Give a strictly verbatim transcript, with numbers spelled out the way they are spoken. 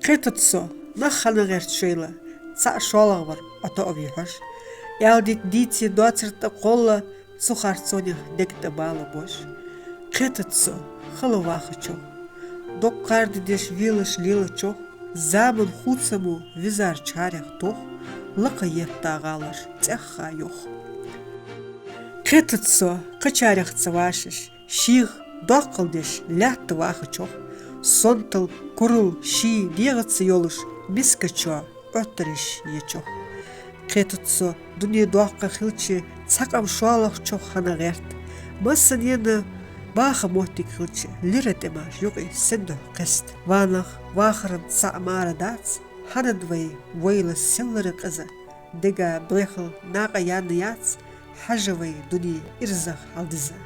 Кхетац со, нах хьанна гӀерт шоайла, цхьаъ шоллагӀвар Ӏотоавий хьож. Аьлдита дийце доацар тӀакхолла, цу харцонех дег тӀа бала бож. Кхетац со, хала вахачох, доккха кхардаш велаш лелачох, заман хувцамо визар чарех тох, лакха етта гӀалаш цӀаьхха йох. Кхетац со, кхычарех ца вашаш, шийх доккхал деш лаьтта вахачох, сонтал, курал ший дегӀаца йолаш, мискачоа Ӏоттараш ечох. Кхетац со, дуне доккха хилча, цхьа къам шоллагӀчох хьанна гӀерт. Массанена баха моттиг хилча, лира тӀема юкъе сендухьа кхест. Ва нах, вахаран цхьаъ мара дац, хьанад вай войла селлара къиза, дега бехал накъа яьнна яц, хьажа вай дуне ирзах хьалдиза.